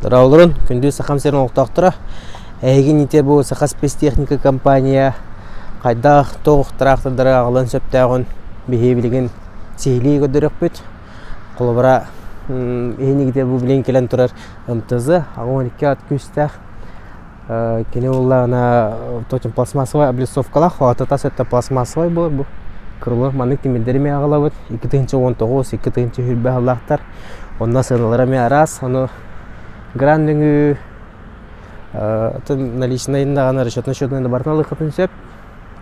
Дорооболорун, күндү Сахам сирин олохтоохторо. Эһиги иннитэ бу Саха спецтехника компания хайдах туох тыраахтырдары аҕалыан сөптөөҕүн биһиги билигин сиһилии көрдөрүөхпүт. Холобура, иһинигитэ бу билигин кэлэн турар МТЗ 82 ат күүстээх Кини буоллаҕына точно пластмассовай облицовкалаах, тас өттө пластмассовай буолар бу. Крыло маннык тимирдэри эмиэ аҕалабыт. 2019, 2020 сыллаахтар. Онно сыаналара эмиэ араас. Ону гран нөҥүө наличнайын даҕаны расчетнай счетунан да барытын ылыаххытын сөп.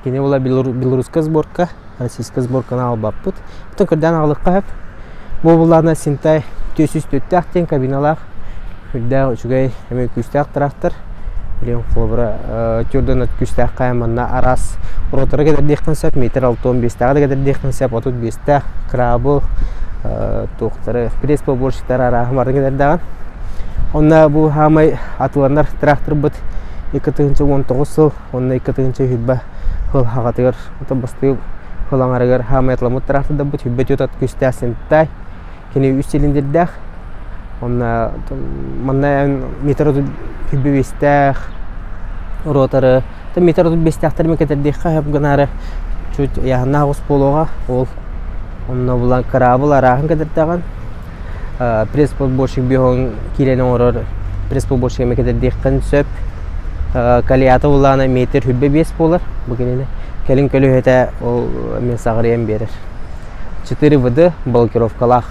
Кини була белорусская сборка, российская сборканы аҕалбаппыт. Оттон көрдөөн аҕалыахха сөп. Бу буллаҕына Синтай 404-тээх диэн кабиналаах үрдээх үчүгэй эмиэ күүстээх тыраахтар. Билигин холобура төрдөн күүстээх хайа манна араас роторы кэтэрдиэххин сөп, метр 65-тээҕи да кэтэрдиэххин сөп, 35-тээх крабыл туохтары пресс-поборщиктар арааһы барытын кэтэрдэҕин. Онно бу хаамай атыланар тыраахтарбыт 2019 сыл Уонна 2 2020 сыл хаҕатыгар бастыыр сыл аҥарыгар хаамай атыламмыт тыраахтырдарбыт 24 ат күүстээх Сентай кини үс цилиндрдээх уонна манна метр 35-тээх роторы метр 35-тээхтэр мен кэтэрдиэххэ сөп гынаары чуть ыйааһыннаах оҕус буолуоҕа ол онно булан кыраабыл арааһын кэтэрдэҕин Пресс-подборщик биоһун киирэн оҥорор пресс-подборщик эмэ кэтэрдиэххин сөп. Колеята улаана метр 25 буолар бу кинини. Кэлин көлүөһэтэ ол эмиэ саҕарыйан биэрэр. 4 ВД блокировкалаах.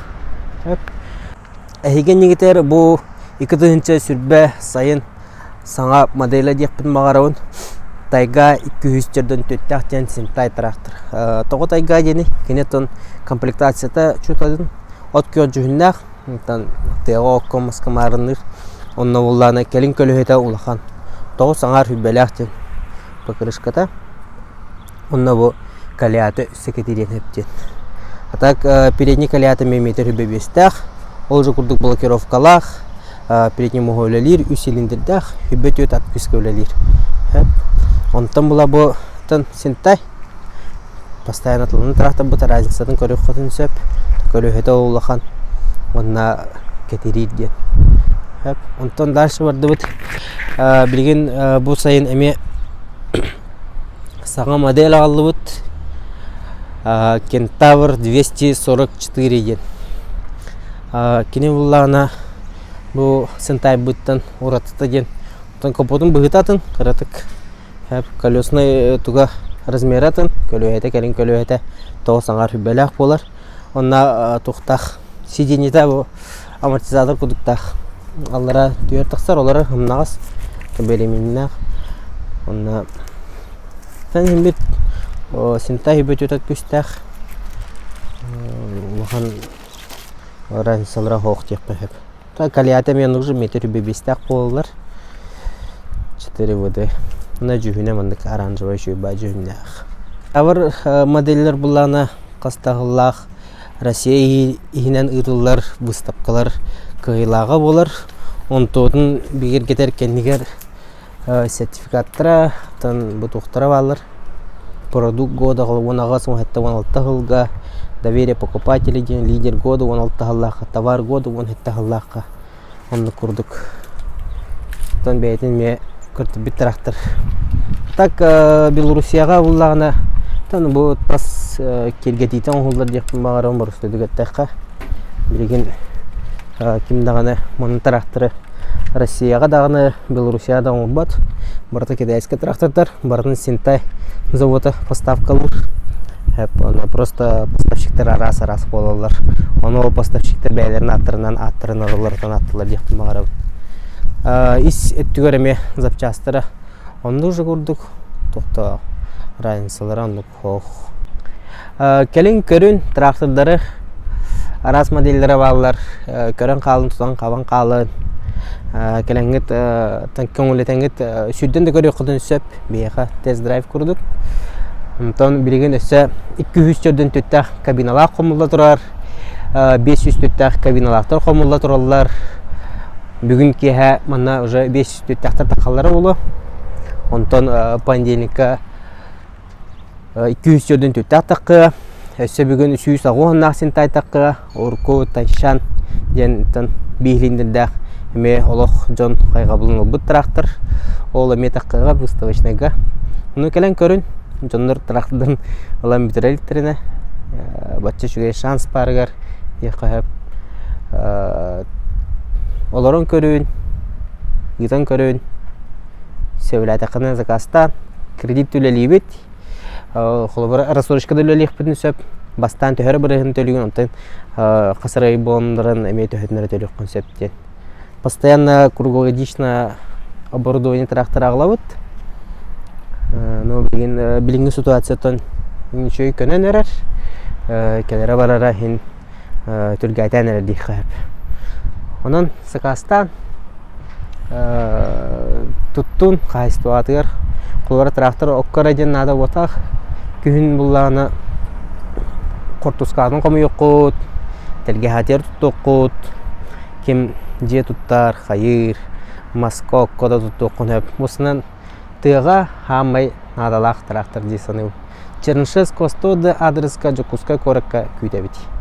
Эһиги иннигитэр бу 2000 сайын саҥа моделя диэхпин баҕарабын. Тайга 204 диэн Синтай трактор. Тоҕо Тайга диэни? Кини оттон комплектацията чутатын от күөх дьүһүннээх, онтон тыаҕа окко маска маарынныыр. Онно буоллаҕына кэлин көлөһөтө улахан. Тоҕус аҥаар хүрбэлээх диэн покрышката. Онно бу колеята өссө кэтириэн сөп диэн. А так передний колеята миметр хүрбэ биэстээх. Ол же курдук блокировкалаах, передний муһу үлэлиир, үс цилиндрдээх, хүрбэ түөрт ат күүскэ үлэлиир. Онтон була бу Синтай Постоянно тылын тыраахтарбыт разницатын көрүөххүтүн сөп. Көлүөһэтэ улахан уонна кэтириир диэн. Сөп. Онтон дальше бардыбыт. Билигин бу сайын эмиэ саҥа модель аҕаллыбыт. Кентавр 244 диэн. Кини буллаҕына бу Сентайбыттан уратыта диэн. Оттон капотун быһыыта атын, кыратык Колеснай туга размера атын, көлүөһэтэ кэлин көлүөһэтэ 9 аҥаар сүбэлээх буолар. Онно туохтаах сиденьета бу амортизатор кудуктаах. Аллара түөр тахсар, олорор ымнаҕас бэлэминнээх. Онно иһиммит синтай бүтүтэ күүстээх улахан разницалара суох диэххэ сөп. Колеята эмиэ оннук же метр биэстээх буолаллар. 4 ВД. Мына дьүһүнэ маннык оранжевай үчүгэй дьүһүннээх. Тавар моделлэр буллаҕына хас да сыллаах Россия иһинэн ыытыллар выставкалар кыайыылааҕа буолар. Онтуотун бигэргэтэр кэннигэр сертификаттара, оттон бутуохтара бааллар. Продукт года 18 16 сылга доверие покупателей диэн лидер года 16 сыллаахха, товар года 17 сыллаахха оннук курдук. Оттон бэйэтин эмиэ көрдөрбүт трактор. Так Белоруссияҕа буллаҕына оттон бу тас киэргэтиитэ оҥоһуллар диэхпин баҕарабын боростуойдук эттэххэ. Билигин ким даҕаны манна тракторы Россияҕа даҕаны, Белоруссияҕа да оҥорбот. Барыта китайскай трактордар, барытын Синтай завода поставкалыыр. Онно просто поставщиктар араас-араас буолаллар. Ону ол поставщиктар бэйэлэрин ааттарынан ааттарын арылларытан ааттылар диэхпин баҕарабын. Ис өттүгэр эмиэ запчастара оннук же курдук, туох разницалара оннук Ох. Кэлин көрүн трактордары араас модельлара бааллар. Көрөн хаалын, тутан хабан хаалын. Кэлэҥҥит көҥүллэтэҥҥит сүүрдэн да көрүөххүтүн сөп. Биһиэхэ тест-драйв курдук. Онтон билигин өссө 200 төрдүн түттээх кабиналаах хомулла турар. 500 түттээх кабиналаахтар хомулла тураллар. Бүгүн киэһэ манна уже 500 түттээхтэр тахаллара буолуо. Онтон понедельникка 200 түттээх таххыа, өссө бүгүн 180 син тайтаххыа, урку Тайшан диэн биһилиндэрдээх Эмиэ олох дьон хайҕабылын ылбыт трактор. Ол эмиэ таххаҕа выставочнайга. Ону кэлэн көрүн, дьоннор трактордан ылан бүтэрэ иликтэринэ, бачча үчүгэй шанс баарыгар диэххэ сөп. Олорон көрүн, ыытан көрүн, сөбүлээтэххинэ заказтаан, кредит үлэлиибит. Холобура, рассрочкада үлэлиэхпитин сөп. Бастаан төһө эрэ бырыһын төлүүгүн, онтон хас эрэ ый буолан эмиэ төһөтүн эрэ төлүөххүн сөп диэн. Постоянно круглогодично оборудование трактора аҕалабыт. Ну, билигин билиҥҥи ситуацияттан үчүгэй көнөн эрэр. Кэлэрэ-барара иһин түргээтээн эрэр диэххэ сөп. Онон сакаастаан туттун хаһаайыстыбатыгар холобура трактор окко эрэ диэн наада буотах күһүн буллаҕына хортускаатын хомуйуоххут тэлгэһэтигэр туттуоххут ким дьиэ туттар хайыыр маска окко да туттуоххун сөп уонунан тыаҕа хаамай наадалаах трактор дии саныыбын Чернышевского 100 аадырыска Дьокуускай куоракка күүтэбит.